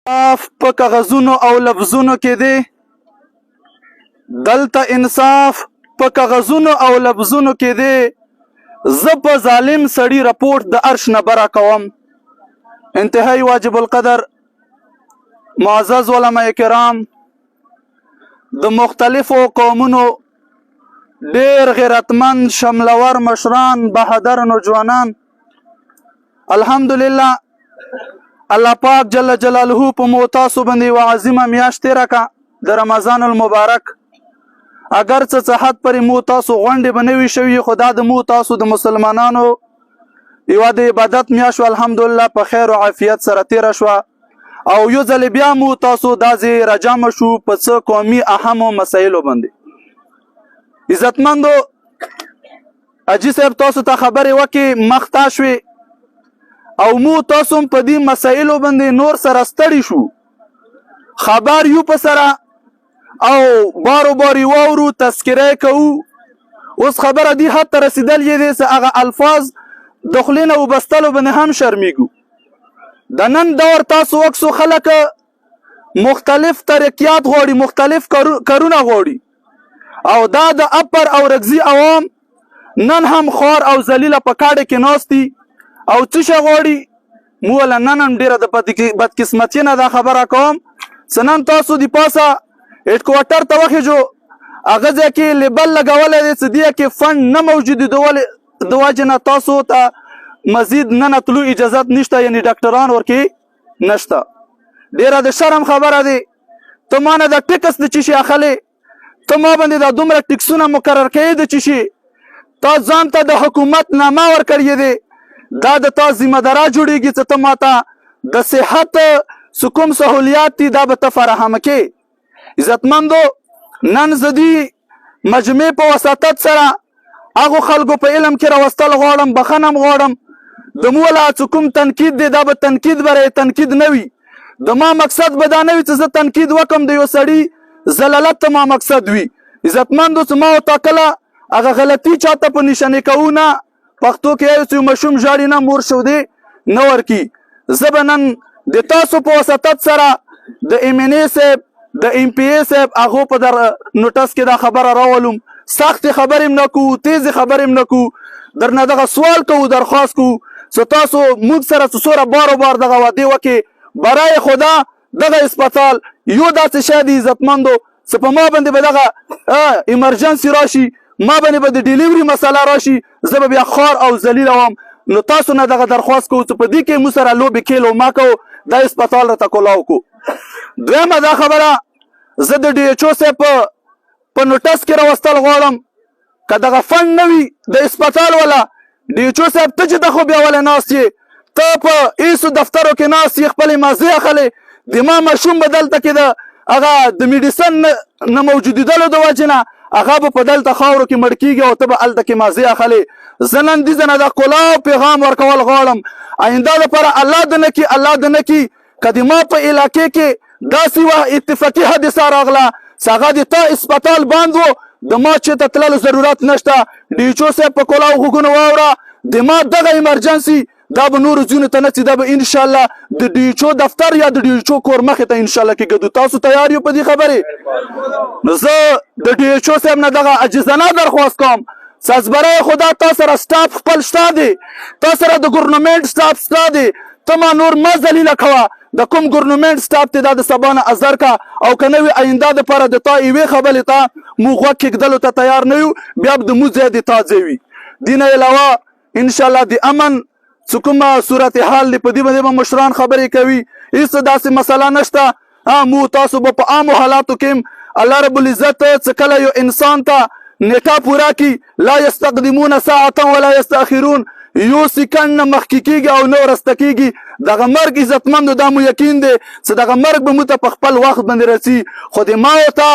انصاف په کاغذونو او لفظونو کې دی. دلته انصاف په کاغذونو او لفظونو کې دی. زه په ظالم سړي رپورټ د عرش نه بره کوم. انتهایی واجب القدر معزز علماء کرام، د مختلفو قومونو ډیر غیرتمند شملور مشران، بهادر نوجوانان، الحمدلله الله پاک جل جلاله په مو تاسو باندې یوه عظیمه میاشت تېره کړه د رمضان المبارک. اګر څه څه حد پرې مو تاسو غونډې به نه وي شوي، خو دا د مو تاسو د مسلمانانو یوه د عبادت میاشت الحمدلله په خیر او عافیت سره تېره شوه. او یو ځل بیا مو تاسو داسې راجمع شو په څه قومي اهمو مسایلو باندې. عزتمندو اجي صاحب تاسو ته خبرې وکې مخ تا شوې او مو تاسو هم په دې مسایلو باندې نور سره ستړي شو، خبر یو په سره او بارو بار یې واورو، تذکره یې کوو. اوس خبره دې حد ته رسېدل یې دی چې هغه الفاظ د خولې نه وبستلو باندې هم شرمېږو. د نن دور تاسو وکسو خلک مختلف ترقیات غواړي، مختلف کارونه غواړي، او دا د اپر او رګزي عوام نن هم خور او ذلیله په کاډه کې ناست دي او څه شی غواړي. مو له نن هم ډېره د بدقسمتي نه دا خبره کوم چې نن تاسو د پاسه هډکوارټر ته وخېژو، هغه ځای کې لیبل لګولی دی چې دې کې فنډ نه موجود دي، د وجې نه تاسو ته مزید ننه تلو اجازت نشته، یعنی ډاکټران ورکې نشته. ډېره د شرم خبره دی. ته ما نه د ټیکس د چی شي اخلې؟ ته ما باندې دا دومره ټیکسونه مقرر کوې د چی شي؟ تا ځان ته د حکومت نامه ورکړې دی، دا د تا ذمه دارا جوړیږي چې ته ما ته د صحت څه کوم سهولیات دي دا به ته فراهم کې. عزتمندو، نن زه دي مجمع په وساطت سره هغو خلکو په علم کې راوستل غواړم، بخښنه هم غواړم. د مولا چې کوم تنقید دی دا به تنقید بره تنقید نه وي. د ما مقصد به دا نه وي چې زه تنقید وکم د یو سړي ذلالت ته ما مقصد وي. عزتمندو، چې ما او تا کله هغه غلطي چاته په نشانې کوو نه، پښتو کې یو چې ماشوم ژاړي نه مور شودې نه ورکي. زه به نن د تاسو په وساطت سره د ایم ان ای صاحب، د ایم پی ای صاحب هغو په در نوټس کې دا خبره راولم. سختې خبرې هم نه کوو، تیزې خبرې هم نه کوو، درنه دغه سوال کوو، درخواست کوو چې تاسو موږ سره څه څوره بار بار دغه وعدې وکړې. برای خدا دغه هسپتال یو داسې شی دی عزتمندو چې په ما باندې به دغه ایمرجنسي راشي، ما باندې به د ډیلیوري مسله راشي، زه به بیا خار او ذلیل وم. نو تاسو نه دغه درخواست کوو چې په دې کې مو سره لوبې کېلو ما کوو، دا هسپتال راته کولاو کو. دویمه دا خبره زه د ډي ایچ او صاحب په نوټس کې راوستل غواړم، که دغه فنډ نه وي د هسپتال والا ډي ایچ او صاحب، ته چې ته خو بیا ولې ناست یې؟ ته په ایسو دفترو کې ناست یې، خپلې مزې اخلې. د ما ماشوم به دلته کې د هغه د میډیسن نه موجودېدلو د وجې نه هغه به په دلته خاورو کې مړ کېږي او ته به هلته کې مزې اخلې. زه نن دې ځای نه دا کولاو پیغام ورکول غواړم آینده دپاره، الله د نه کي، الله د نه کي، که د ما په علاقې کې داسې یوه اتفاقي حادثه راغله چې هغه د تا هسپتال بند و، د ما چې ته تللو ضرورت نشته. ډي ایچ او صاحب په کولاو غوږونو واوره، د ما دغه ایمرجنسي دا به نورو ځایونو ته نه ځي، دا به انشاءالله د ډي ایچ او دفتر یا د ډي ایچ او کور مخې ته انشاءالله کې ګدو. تاسو تیار یو په دې خبرې؟ نو زه د ډي ایچ او صاحب نه دغه عاجزانه درخواست کوم چې ازبرای خدا تا سره سټاف خپل شته دی، تا سره د ګورنمنټ سټاف شته دی، ته ما نور مه ذلیله کوه. د کوم ګورنمنټ سټاف ته دا د سبا نه ازر کا او که نه وي آینده دپاره د تا یوې خبرې ته مو غوږ کېږدلو ته تیار نه یو، بیا به د مو ځای د تا ځای وي. دې نه علاوه انشاءالله د امن څه کومه صورتحال دی په دې باندې به مشران خبرې کوي، هیڅ داسې مسله نشته. مو تاسو به په عامو حالاتو کې الله رب العزت څه کله یو انسان ته نیټه پوره کی، لا یستقدمون ساعتا ولا یستأخرون، یو سیکنډ نه مخکې کېږي او نه ورسته کېږي. دغه مرګ عزتمندو دا مو یقین دی چې دغه مرګ به مو ته په خپل وخت باندې رسي، خو د ما او تا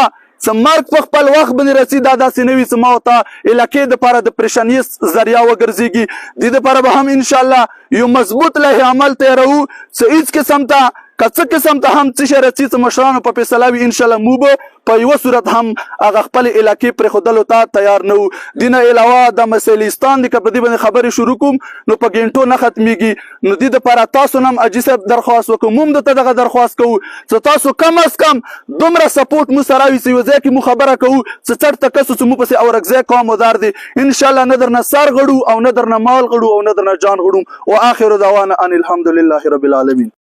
چې مرګ په خپل وخت باندې رسي دا داسې نه وي چې ما او تا علاقې دپاره د پریشاني ذریعه وګرځېږي. دې دپاره به هم انشاءالله یو مضبوط لایحه عمل تیاروو چې هیڅ قسم ته که څه قسم ته هم څه شی رسي، څه مشرانو په فیصله وي، ان شاء الله مو به په یوه صورت هم هغه خپل علاقې پرېښودلو ته تیار نه وو. دینه علاوه د مسیلستان دی، که په دې باندې خبرې شروع کوم نو په ګینټو نه ختمیږي. نو دې دپاره تاسو نه هم حاجي صاحب درخواست وکړو، موږ درته دغه درخواست کوو چې تاسو کم از کم دومره سپورټ مو سره وي چې یو ځای کې مو خبره کوو چې چرته کسو چې مو پسې اورکزی قوم ودار دی. ان شاء الله نه درنه سر غړو او نه درنه مال غړو او نه درنه جان غړو. واخر دعوانا ان الحمد لله رب العالمین.